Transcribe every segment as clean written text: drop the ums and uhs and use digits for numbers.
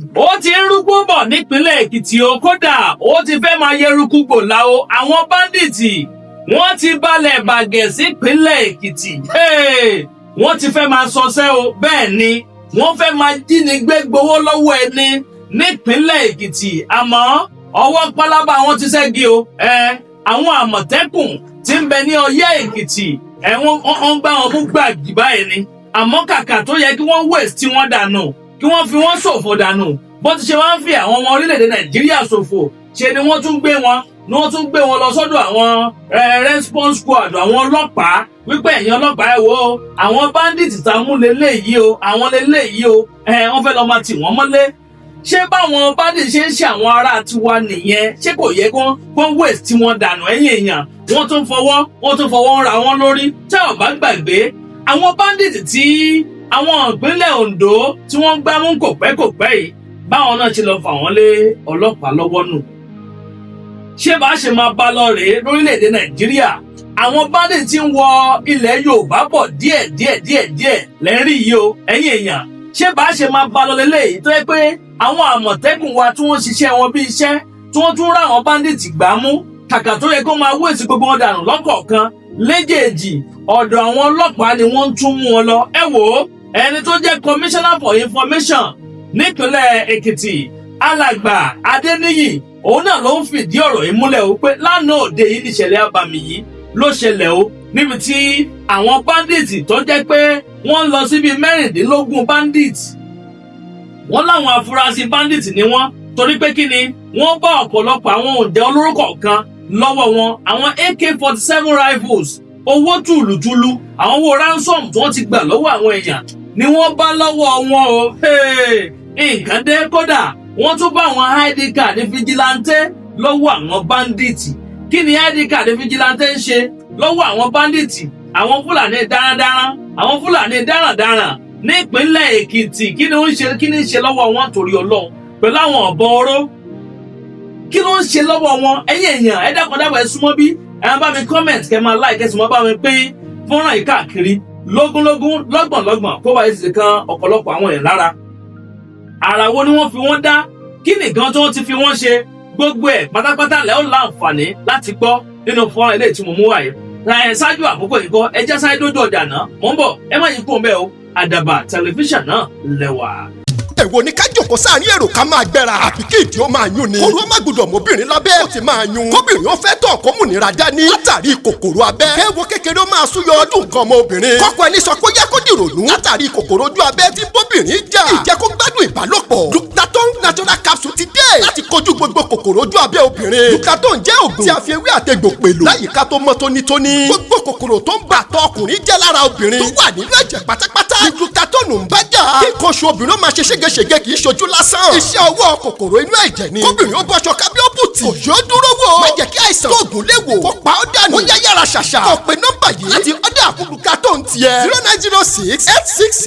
Ó ti ń rúgbó bọ̀ nípínlẹ̀ Èkìtì o. Kódà ó ti fẹ́ máa yẹrùkú gbòòlà o. Àwọn bandit, wọ́n ti balẹ̀ bàgẹ̀ sípínlẹ̀ Èkìtì. Hey! Wọ́n ti fẹ́ máa sọsẹ́ o. Bẹ́ẹ̀ ni, wọ́n fẹ́ máa jínigbé gbowó lọ́wọ́ ẹni nípínlẹ̀ Èkìtì, àmọ́ ọwọ́ pálábá wọn ti ṣẹ́gi o. Ẹ àwọn Àmọ̀tẹ́kùn tí ń bẹ ní Ọyẹ́ Èkìtì, ẹ wọ́n gbá wọn mú gbàgì báyìí ni. Àmọ́ kàkà tó yẹ kí wọ́n waste tí wọ́n dànù, kí wọ́n fi wọ́n ṣòfò dànù, bó ti ṣe wá ń fi àwọn ọmọ orílẹ̀-èdè Nàìjíríà ṣòfò, ṣe ni wọ́n tún gbé wọn ni wọ́n tún gbé wọn lọ sọ́dọ̀ àwọn response squad, àwọn ọlọ́pàá, wípé ẹ̀yin ọlọ́pàá, ẹ wo àwọn bandit tá a mú leléyìí o, àwọn leléyìí o. Wọ́n fẹ́ lọ́ọ́ máa tì wọ́n mọ́lé. Ṣé báwọn bandit ṣe ń ṣe àwọn ará tiwa nìyẹn? Ṣé kò yẹ kó waste tí wọ́n dànù? Ẹ̀yìn èèyàn, wọ́n tún fọwọ́ ń ra wọn lórí. Tẹ́ ò bá gbàgbé, àwọn bandit tí àwọn ìpínlẹ̀ Ondo tí wọ́n gbá mú kò pẹ́ kò pẹ́ yìí, báwọn náà ti lọ fà wọ́n lé ọlọ́pàá lọ́wọ́ nù. Ṣé bá ṣe máa bá lọ rèé lórílẹ̀‐èdè Nàìjíríà? Àwọn bandit tí ń wọ ilẹ̀ Yorùbá bọ̀ díẹ̀ díẹ̀ díẹ̀ díẹ̀ lẹ́rìí yìí o. Ẹ̀yin èèyàn, ṣé bá ṣe máa bá lọ lélẹ́yìí, tó yẹ pé àwọn Àmọ̀tẹ́kùn wa tí wọ́n ṣiṣẹ́ wọn bí iṣẹ́, tí wọ́n tún rá àwọn bandit gbá mú, kàkà tó yẹ kó máa waste gbogbo wọn dànù lọ́kọ̀ọ̀kan léjèèjì, ọ̀dọ̀ àwọn ọlọ́pàá ni wọ́n ń tún mú wọn lọ? Ẹ wò ó, ẹni tó jẹ́ commissioner for information nípínlẹ̀ Èkìtì, Alàgbà Adéníyì, òun náà ló ń fìdí ọ̀rọ̀ yìí múlẹ̀ o, pé lánàá òde yìí níṣẹ̀lẹ̀ abàmì yìí ló ṣẹlẹ̀ o, níbi tí àwọn bandit tó jẹ́ pé wọ́n ń lọ síbi 16 bandit, wọ́n láwọn afurasí bandit ni wọ́n, torí pé kí ni, wọ́n bá ọ̀pọ̀lọpọ̀ àwọn oúnjẹ olóró kọ̀ọ̀kan lọ́wọ́ wọn, àwọn AK-47 rifles, owó tùlùtùlù, àwọn owó ransom tí wọ́n ti gbà lọ́wọ́ àwọn èèyàn ni wọ́n bá lọ́wọ́ wọn o. Nǹkan dé. Kódà wọ́n tún bá àwọn ID card vigilante lọ́wọ́ àwọn bandit. Kí ni ID card vigilante ń ṣe lọ́wọ́ àwọn bandit, àwọn Fúlàní darandaran, àwọn Fúlàní darandaran nípínlẹ̀ Èkìtì? Kí ni ó ń ṣe, kí ni ń ṣe lọ́wọ́ wọn, torí Ọlọ́run, pẹ̀lú àwọn ọ̀bọ̀n oró? Kí ló ń ṣe lọ́wọ́ wọn? Ẹ̀yin èèyàn, ẹ dákun dábàá, ẹ súnmọ́ bí, ẹ máa bá mi comment, kẹ́ máa like, kẹ́ sì máa bá mi pín fọ́nrán yìí káàkiri lógúnlógún, lọ́gbọ̀nlọ́gbọ̀n, kó wáyé sì kan ọ̀pọ̀lọpọ̀ àwọn èèyàn lára. Ara wo ni wọ́n fi wọ́n dá? Kí nìkan tí wọ́n ti fi wọ́n ṣe? Gbogbo ẹ̀ pátápátá lẹ́ ó láǹfààní láti gbọ́ nínú fọ́nrán eléyìí tí mo mú wáyé. Ẹ ṣáájú àkókò yìí kọ́, ẹ jẹ́ sáré dójú ọjà náà. Mò ń bọ̀, ẹ má yí kó ń bẹ́ẹ̀ o. Àdàbà Tẹlifíṣàn náà lẹ́wà. Èwo ni ká jòkó sáàrin èrò, ká máa gbẹ́ra, àbí kí ìdí ó máa yún ni? Kóru ó má gbọdọ̀ mọ́bìnrin lábẹ́, ó ti máa yún. Kóbìnrin ó fẹ́ tọ̀, kó múnira dání látàrí kòkòrò abẹ́. Kéwo kékeré ó máa súyọ ọdún nǹkan ọmọ obìnrin. Kọ́kọ́ ẹni sọ pé ó yẹ kó dìrònú látàrí kòkòrò ojú abẹ́ tí bóbìnrin jà. Ìjẹ́ kó gbádùn ìbálòpọ̀. Glutathione natural capsule ti dé láti kojú gbogbo kòkòrò ojú abẹ́ obìnrin. Glutathione jẹ́ ògùn tí a fi ewé àtegbò pèlò láyìíká tó mọ́ tónítóní. Gbogbo kòkòrò tó ń bà tọ́ ọkùnrin jẹ́ lára obìnrin tó wà nínú ẹ̀jẹ̀ pátápátá ní glutathione ń bá jà. Kí nǹkan oṣù obìnrin ó máa ṣe ségesège kì í ṣojú lásán. Iṣẹ́ ọwọ́ kòkòrò inú ẹ̀jẹ̀ ni. Kóbìnrin ó bọ́ṣọ kábí ó bùtì. Òjò dúró wò. Má jẹ́ kí àìsàn tóògùn lè wò kó pa ọ́ dànù. Ó yá, yára ṣàṣà. Kó pe nọ́mbà yìí láti order fún glutathione tiẹ̀: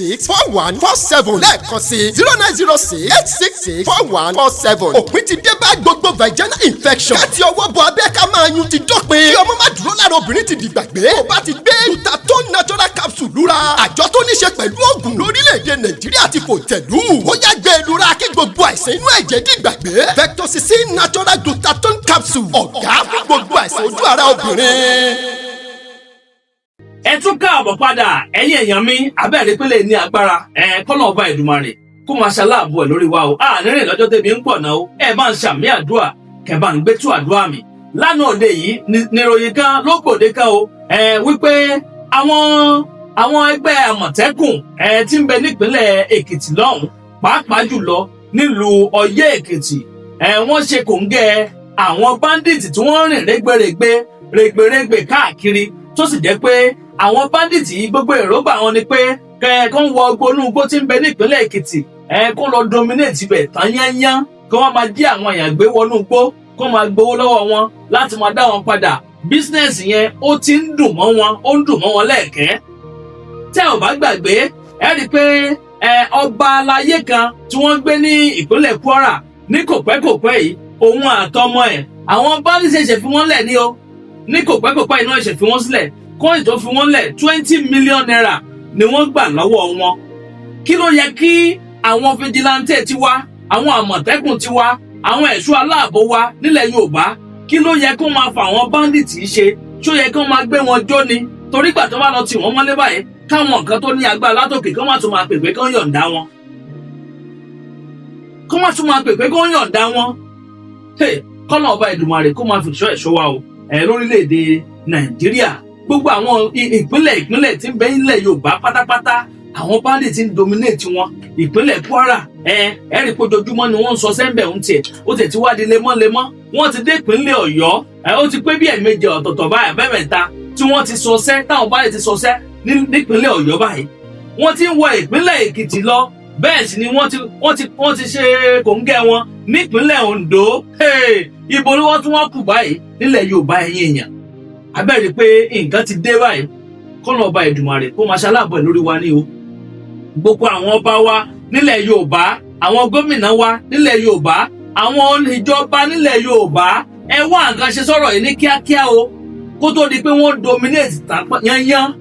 09068664147. Lẹ́ẹ̀kan sí: 09068664147. Òpin ti dé bá gbogbo vaginal infection. Káti ọwọ́ bọ abẹ́, ká máa yun ti dópin. Kí ọmọ má dúró lára obìnrin ti dìgbàgbé. Tó bá ti gbé glutathione natural capsule lura, àjọ tó ní ṣe pẹ̀lú oògùn lórílẹ̀‐èdè Nàìjíríà ti fò tẹ̀lú. Ó yá, gbé e lura kí gbogbo àìsàn inú ẹ̀jẹ̀ dìgbàgbé. Vectocicin natural glutathione capsule, ọ̀gá fún gbogbo àìsàn ojú ara obìnrin. Ẹ tún káàbọ̀ padà, ẹ̀yin èèyàn mi. Abẹ́rẹ́ pélé ní agbára ẹ, kọ́nà ọba Ìdùmarè kó máa ṣaláàbò ẹ̀ lórí wa o. A nírìn lọ́jọ́ tẹ́bi ń pọ̀ náà o. Ẹ bá ń ṣàmì àdúrà, kẹ bá ń gbé tú àdúrà mi. Lánàá òde yìí níròyìn kan ló gbòde kan o, ẹ wípé àwọn ẹgbẹ́ Àmọ̀tẹ́kùn ẹ tí ń bẹ nípínlẹ̀ Èkìtì lọ́hùn, pàápàá jùlọ nílùú Ọ̀yẹ́ Èkìtì, ẹ wọ́n ṣe kòńgẹ́ àwọn bandit tí wọ́n rìn rẹ́gbẹ̀rẹ́gbẹ́ rẹ́gbẹ̀rẹ́gbẹ̀ káàkiri, tó sì jẹ́ pé àwọn bandit yìí, gbogbo èròǹgbà wọn ni pé kẹ kó ń wọ ọgbónú igbó tí ń bẹ nípínlẹ̀ Èkìtì, ẹ kó lọ dominate ibẹ̀ tán yányán, kí wọ́n máa jí àwọn èèyàn gbé wọnú igbó, kó máa gbowó lọ́wọ́ wọn láti máa dá wọn padà. Business yẹn, ó ti ń dùn mọ́ wọn, ó ń dùn mọ́ wọn lẹ́ẹ̀kẹ́. Tẹ́ ò bá gbàgbé, ẹ rí i pé ẹ ọba aláyé kan tí wọ́n gbé ní ìpínlẹ̀ Kwara ní kòpẹ́kòpẹ́ yìí, òun àtọmọ ẹ̀, àwọn bandit ṣẹ̀ṣẹ̀ fi wọ́n lẹ̀ ní o. Ní kòpẹ́kòpẹ́ yìí náà ṣẹ̀ fi wọ́n sílẹ̀. Kóyìn tó fi wọ́n lẹ̀, ₦20 million ni wọ́n gbà lọ́wọ́ wọn. Kí ló yẹ kí àwọn vigilante ti wá Àwọn Àmọ̀tẹ́kùn tiwa, àwọn ẹ̀ṣọ́ aláàbò wa nílẹ̀ Yorùbá, kí ló yẹ kó máa fa àwọn bandits ṣe? Ṣó yẹ kó máa gbé wọn jó ni? Torí gbà tó bá lọ tì wọ́n mọ́lé báyìí, káwọn nǹkan tó ní agbára látòkè kó má tún máa pè pé kó yọ̀ǹda wọn, kó má tún máa pè pé kó yọ̀ǹda wọn. Kọ́nà ọba Ìdùmarè kó máa fìṣọ́ ẹ̀ṣọ́ wa o ẹ̀ lórílẹ̀‐èdè Nàìjíríà. Gbogbo àwọn ìpínlẹ̀ ìpínlẹ̀ tí ń bẹ nílẹ̀ Yorùbá pátápátá, àwọn bandit ti ń dominate wọn. Ìpínlẹ̀ Kwara, ẹ rí i pé ojoojúmọ́ ni wọ́n ń sọ sẹ́ńbẹ̀ ń tiẹ̀, ó tiẹ̀ ti wá di lemọ́lemọ́. Wọ́n ti dé ìpínlẹ̀ Ọ̀yọ́. Ó ti pé bí ẹ̀ẹ̀mejì ọ̀tọ̀ọ̀tọ̀ báyìí, mẹ́mẹ́ta tí wọ́n ti sọsẹ́, táwọn bandit ti sọsẹ́ nípínlẹ̀ Ọ̀yọ́ báyìí. Wọ́n ti ń wọ ìpínlẹ̀ Èkìtì lọ, bẹ́ẹ̀ sì ni wọ́n ti ṣe kòńgẹ́ wọn nípínlẹ̀ Ondo. Ibo ni wọ́n tún wọ́n kù báyìí nílẹ̀ Yorùbá? Ẹ̀yin èèyàn, abẹ́rẹ́ pé nǹkan ti dé báyìí. Kọ́nà ọba Èdùmàrè kó máa ṣaláàbọ̀ lórí wa ní o. Gbogbo àwọn ọba wa nílẹ̀ Yorùbá, àwọn gómìnà wa nílẹ̀ Yorùbá, àwọn ìjọba nílẹ̀ Yorùbá, ẹ wá nǹkan ṣe sọ̀rọ̀ yìí ní kíákíá o, kó tó di pé wọ́n dominate tán yányán,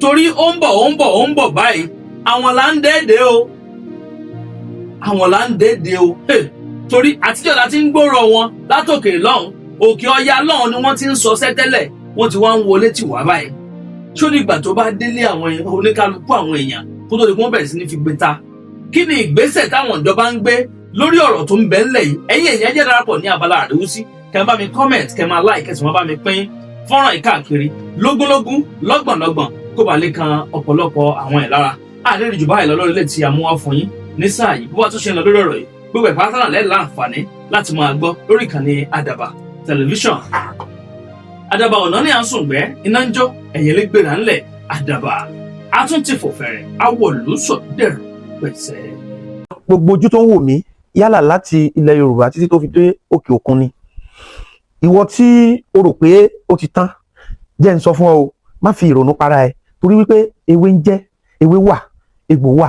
torí ó ń bọ̀, ó ń bọ̀, ó ń bọ̀ báyìí. Àwọn là ń dẹ́ẹ̀dẹ́ o, àwọn là ń dẹ́ẹ̀dẹ́ o. Torí àtijọ́ la ti ń gbọ́rọ̀ wọn látòkè lọ́hùn, òkè ọya lọ́hùn ni wọ́n ti ń sọ sẹ́tẹ́lẹ̀. Wọ́n ti wá ń wọlé tì wá báyìí. Ṣó ní ìgbà tó bá délé àwọn oníkálukú àwọn èèyàn kó tó di kó wọ́n bẹ̀rẹ̀ sí ní fi gbé ta? Kí ni ìgbésẹ̀ táwọn ìjọba ń gbé lórí ọ̀rọ̀ tó ń bẹ ńlẹ̀ yìí? Ẹ̀yin èèyàn, jẹ́ darapọ̀ ní abala àríwísí, kẹ́ bá mi comment, kẹ́ máa like, kẹ́ sì máa bá mi pín fọ́nrán yìí káàkiri lógúnlógún, lọ́gbọ̀nlọ́gbọ̀n, kó bá lè kan ọ̀pọ̀lọpọ̀ àwọn ẹ̀ lára. Àlejò jù báyìí lọ lórí ilé tí a mú wá fún yín ní sáà yìí. Bó bá tún ṣe ń lọ lórí ọ̀rọ̀ yìí, gbogbo ẹ̀ pátá náà lẹ́ẹ̀ láǹfààní láti máa gbọ́ lórí ìkànnì Àdàbà Tẹlifíṣàn. Àdàbà ọ̀nà ní à ń sùn gbẹ́ iná ń jó ẹ̀yìn lè gbéra ńlẹ̀. Àdàbà a tún ti fò fẹ̀rẹ̀ awọ̀lú sọ̀dẹ̀rọ̀ pẹ̀sẹ̀. Gbogbo ojú tó ń wò mí, yálà láti ilẹ̀ Yorùbá títí tó fi dé òkè òkun ni, ìwọ tí o rò pé ó ti tán, jẹ́ ń sọ fún ọ o, má fi ìrònú para ẹ, torí wípé ewé ń jẹ́ ewé wà, egbò wà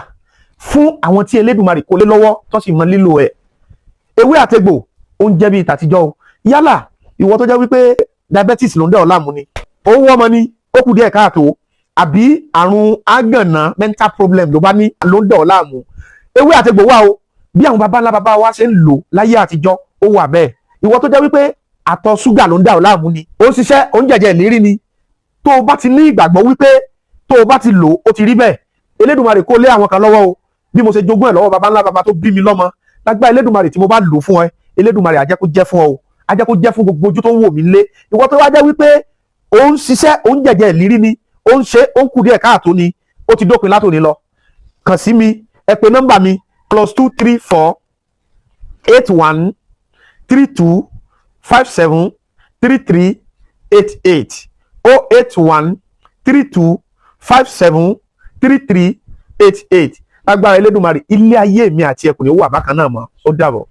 fún àwọn tí Elédùmarè kó lé lọ́wọ́ tó sì mọ lílò ẹ̀. Ewé àtegbò ó ń jẹ́ bíi tàtijọ́ o. Yálà ìwọ tó jẹ́ wípé diabetes ló ń dẹ̀ ọ́ láàmú ni, ó wọ́ ọmọ ni, ó kù díẹ̀ káàtó, àbí àrùn àgànná, mental problem ló bá ní ló ń dẹ̀ ọ́ láàmú, ewé àtegbò wà o. Bí àwọn baba ńlá baba wa ṣe ń lò láyé àtijọ́, ó wà bẹ́ẹ̀. Ìwọ tó jẹ́ wípé àtọ̀ ṣúgà ló ń dà ọ́ láàmú ni, ó ń ṣiṣẹ́, ó ń jẹ̀jẹ̀ ìlérí ni, tó o bá ti ní ìgbàgbọ́ wípé tó o bá ti lò ó ti rí bẹ́ẹ̀, Elédùmarè kó lé àwọn kan lọ́wọ́ o. Bí mo ṣe jogún ẹ̀ lọ́wọ́ baba ńlá baba tó bí mi lọ́mọ, lágbá Elédùmarè, tí mo bá lò fún ẹ, Elédùmarè á jẹ́ kó jẹ́ fún ọ o, á jẹ́ kó jẹ́ fún gbogbo ojú tó ń wò mí lé. Ìwọ tó wá jẹ́ wípé ó ń ṣiṣẹ́, ó ń jẹ̀jẹ̀ ìlérí ni, ó ń ṣe, ó ń kù díẹ̀ káàtó ni, ó ti dópin látòní lọ, kàn sí mi. Ẹ pè nọ́mbà mi: +234 81 32 57 33 88, 081 32 57 33 88. Lágbára Elédùmarè, ilé ayé mi àti ẹkùn ní ó wà bákan náà mọ́. Ó dàbọ̀.